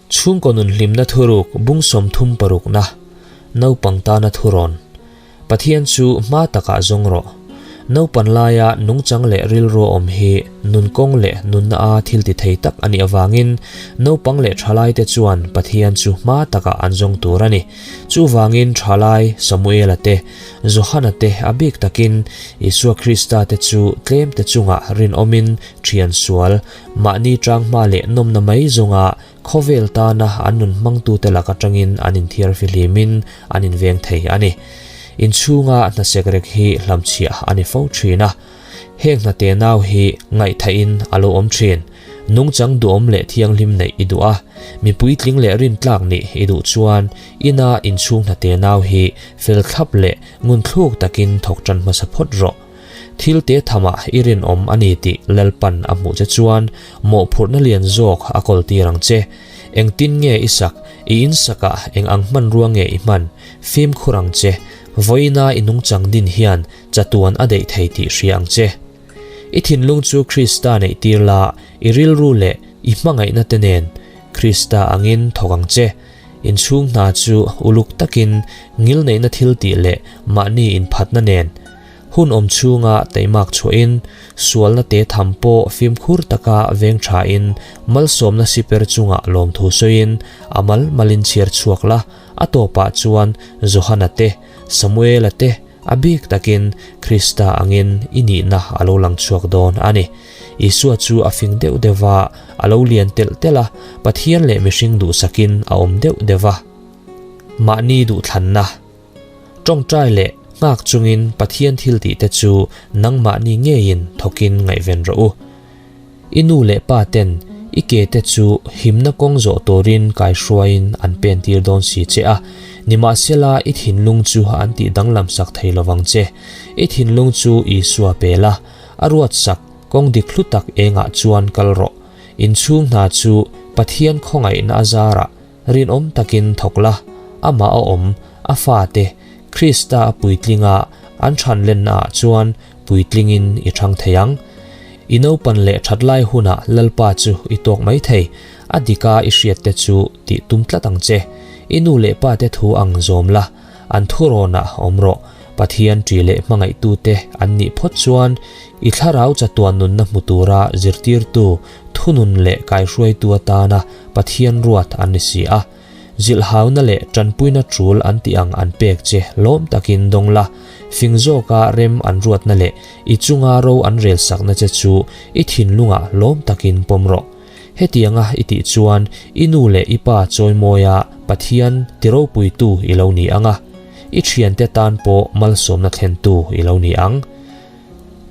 Chhungkaw nun hlimna thuruk bung 36 na naupang tana thurawn. Pathian chu hma takah zawng rawh. Naupan laia nungchang leh rilru awm hi nun kawng leh nunna a thil ti thei tak a nih avangin naupang leh thalaite chuan Pathian chu hma takah an zawng tur a ni. Chuvangin thalai Samuela te, Johana te a bik takin Isua Krista te chu tlem te chungah rinawmin thian sual, mahni tanghma leh nawmna mai zawnga Khawvel tana an nun hmangtute lak atangin an inthiar fihlimin an inveng thei a ni. Inchhunga hna sekrek hi hlamchhiah a ni fo thin a. Heng hna tenau hi ngaihthahin a lo awm thin. Nungchang duhawm leh thianghlim neih i duh a, mi puitling leh rintlak nih i duh chuan ina inchhung hna tenau hi fel thlap leh ngunthluk takin thawk tan hmasa phawt rawh. Thil te thamah i rinawm a ni tih Lalpan a hmuh che chuan mawhphurhna lian zawk a kawl tir ang che. Engtin nge i sak, i insakah eng ang hmanrua nge i hman, fimkhur ang che, vawiina i nungchang din hian chatuan a deih thei tih hria ang che. I thinlung chu Krista neih tir la, i rilru leh i hmangaihna te nen Krista angin thawk ang che. Inchhung hna chu uluk takin ngilneihna thil tih leh mahni inphatna nen Hun awm chhunga teimak chhuahin, sualna te tham pawh fimkhur taka veng thain malsawmna siper chungah lawmthu sawiin a mal malin chhiar chhuak la, a tawpah chuan Johana te, Samuela te, a bik takin Krista angin i nihna a lo lang chhuak dawn a ni. Isua chu a fing deuh deuh va, a lo lian telh telh a, Pathian leh mihring duhsakin a awm deuh deuh va. Mahni duhthlanna. Tawngtai leh nghak chungin Pathian thil tih te chu nangmahni ngeiin thawkin ngaihven rawh u. I nu leh pa ten i ke te chu himna kawng zawh turin kaihruaiin an pen tir dawn si che a, nimahsela i thinlung chu an tih danglam sak thei lovang che. I thinlung chu Isua pel a, a ruatsak kawng dik hlu tak engah chuan kal rawh. Inchhung hna chu Pathian khawngaihna a zarah Rinawm takin thawk la, amah a awm, a fate, Krista a puitlinga an chhan lennaah chuan puitlingin i chhang thei ang. I naupan leh that lai hunah Lalpa chu i tawk mai thei, a dika i hriatte chu tih tum tlat ang che. I nu leh pate thu ang zawm la, an thurawnah awm rawh. Pathian ṭi leh hmangaihtute an nih phawt chuan i thlarau chatuan nunna hmu tura zirtirtu, thunun leh kaihruaitu atana Pathian ruat an ni si a. Zilhhauna leh tanpuina tul an tih ang an pek che lawm takin dawng la, fing zawka rem an ruatna leh i chunga ro an relsakna che chu i thinlungah lawm takin pawm rawh. Hetianga i tih chuan i nu leh i pa chawimawia Pathian tiropuitu i lo ni ang a, i thiante tan pawh malsawmna thlentu i lo ni ang.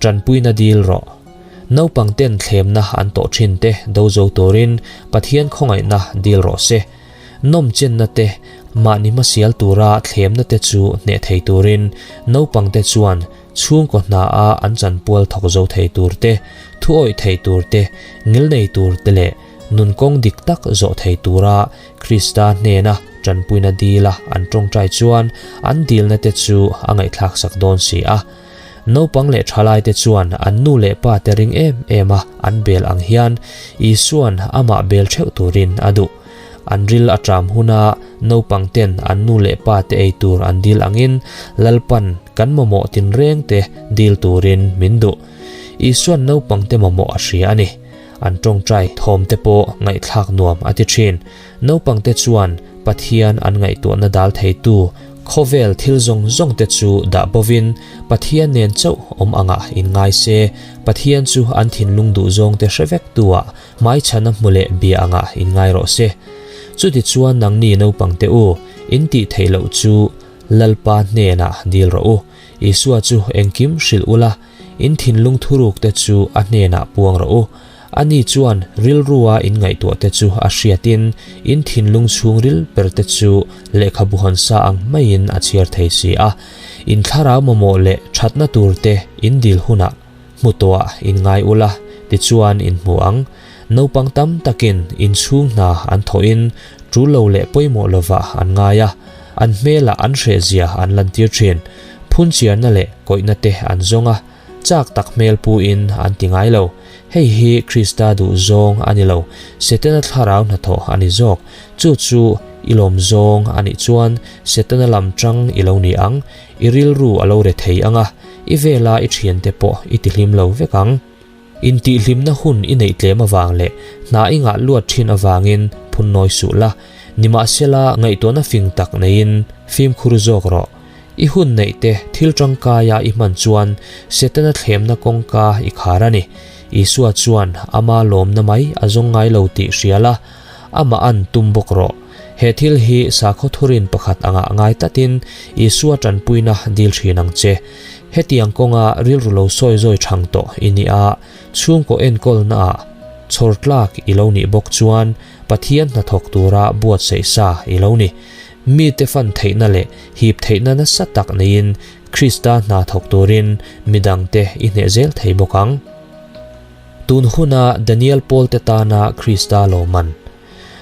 Tanpuina dil rawh. Naupang ten thlemna an tawh thin te do zo turin Pathian khawngaihna dil rawh se. Nawm chenna te, mahni hmasial tura thlemna te chu hneh thei turin naupang te chuan chhungkaw hna a an chanpual thawk zo thei tur te, thu awih thei tur te, ngilnei tur te leh nun kawng dik tak zawh thei tura Krista hnena tanpuina dila an tawngtai chuan an dilna te chu a ngaihthlaksak dawn si a. Naupang leh thalaite chuan an nu leh pa te ring em em a an bel ang hian Isua'n amah bel theuh turin a duh. An ril a ṭam huna naupang ten an nu leh pa te ei tur an dil angin Lalpan kan mamawh tinreng te dil turin min duh. Isua'n naupang te mamawh a hria a ni. An tawngtai thawm te pawh ngaihthlak nuam a ti thin. Naupang te chuan Pathian an ngaihtuahna dal theitu khawvel thil zawng zawng te chu dah bovin Pathian nen chauh awm angah inngai se, Pathian chu an thinlung duhzawng te hre vek tu-ah hmaichhana hmu leh bia angah inngai rawh se. Chutichuan nangni naupang te u, in tih theih loh chu Lalpa hnenah dil rawh u. Isua chu engkim hrilh ula, in thinlung thuruk te chu a hnenah puang rawh u. Ani chuan rilrua in ngaihtuah te chu a hriatin in thinlung chhungril ber te chu lehkhabu hawnsa ang maiin a chhiar thei si a. In thlarau mamawh leh thatna tur te in dil hunah hmu tawhah in ngai ula, tichuan in hmu ang. Naupang tam takin in chhung hna an thawhin tul lo leh pawimawh lovah an ngai a, an hmelah an hrehzia an lantir thin. Phunchiarna leh kawihna te an zawng a. Chak tak hmel pu in an ti ngai lo. Hei hi Krista duh zawng a ni lo, Setana thlarau hnathawh a ni zawk. Chu chu i lawm zawng a nih chuan Setana lam tang i lo ni ang, i rilru a lo re thei ang a, i vela i thiante pawh i tihlim lo vek ang. Intihhlimna hun i neih tlem avang leh hna i ngah luat thin avangin phun nawi suh la, nimahsela ngaihtuahna fing tak neiin fimkhur zawk rawh. I hun neih te thil tangkaia i hman chuan Setana thlemna kawngka i khar a ni. Isua chuan ama lawmna mai a zawng ngai lo tih hria la, amah an tum bawk rawh. He thil hi sakhaw thurin pakhat angah ngai tlatin Isua tanpuina dil thin ang che. Hetiang kawnga rilru lo sawi zawi thang tawh i nih a, chhungkaw enkawlnaah chhawr tlak i lo nih bawk chuan Pathian hnathawk tura buatsaih sa i lo ni. Mite fan theihna leh hip theihna nasa tak neiin Krista hna thawk turin midangte i hneh zel thei bawk ang. Tun huna Daniel pawlte tana Krista lawmman.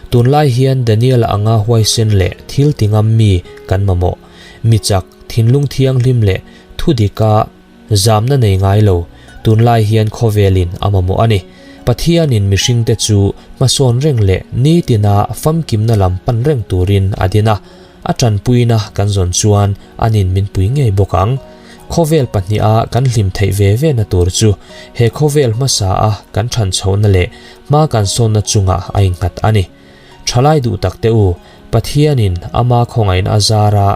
Tunlai hian Daniel-a anga huaisen leh thil ti ngam mi kan mamawh. Mi chak, thinlung thianghlim leh thudika zamna nei ngai lo tunlai hian khawvelin a mamawh a ni. Pathianin mihringte chu hmasawn reng leh nitina famkimna lam pan reng turin a din a, a tanpuina kan zawn chuan anin min pui ngei bawk ang. Khawvel pahniha kan hlim theih ve ve na tur chu he khawvel hmasa a kan than chhohna leh hma kan sawnna chungah a innghat a ni. Thalai duh tak te u, Pathianin ama khawngaihna a zara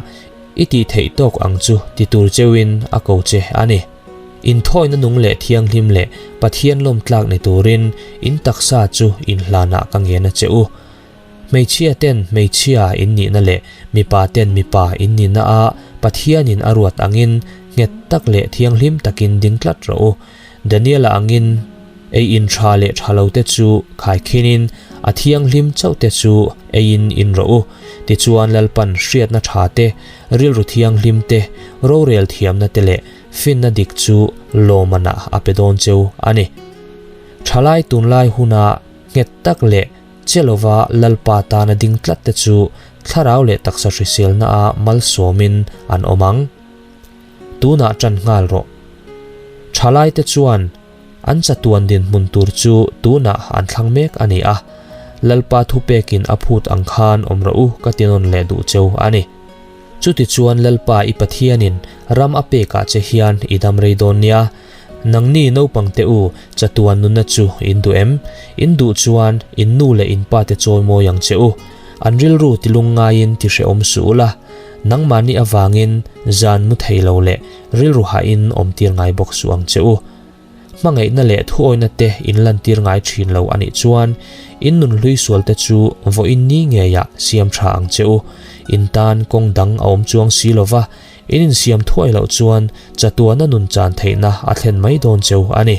i tih theih tawk ang chu ti tur cheuhin a ko che a ni. Inthawina nung leh thianghlim leh Pathian lawmtlak ni turin in taksa chu inhlanah ka ngen a che u. Hmeichhia ten hmeichhia in nihna leh mipa ten mipa in nihna a Pathianin a ruat angin nghet tak leh thianghlim takin ding tlat rawh u. Daniela angin ei in tha leh tha lo te chu khaikhinin a thianghlim chauh te chu ei in in rawh u. Tichuan Lalpan hriatna tha te, rilru thianghlim te, rorel thiamna te leh finna dik chu lawmanah a pe dawn cheu a ni. Thalai tunlai huna nghet tak leh che lova Lalpa tana ding tlat te chu thlarau leh taksa hriselna a malsawmin an awm ang. Tunah tan nghal rawh. Thalai te chuan an chatuan dinhmun tur chu tunah an thlang mek a ni a, Lalpa thupekin a phut ang khan awm rawh u ka ti nawn leh duh cheu a ni. Chutichuan Lalpa i Pathianin ram a pekah che hian i dam rei dawn nia. Nangni naupang te u, chatuan nunna chu in duh em? In duh chuan in nu leh in pa te chawi mawi ang che u. An rilru ti lungngaiin ti hrehawm suh ula, nangmahni avangin zan mu thei lo leh rilru hahin awm tir ngai bawk suh ang che u. Hmangaihna leh thuawina te in lantir ngai thin lo a nih chuan in nun hlui sual te chu vawiin ni ngeiah siam tha ang che u. In tan kawng dang a awm chuang si lo va, in insiam thuai loh chuan chatuana nun chan theihna a thlen mai dawn cheu a ni.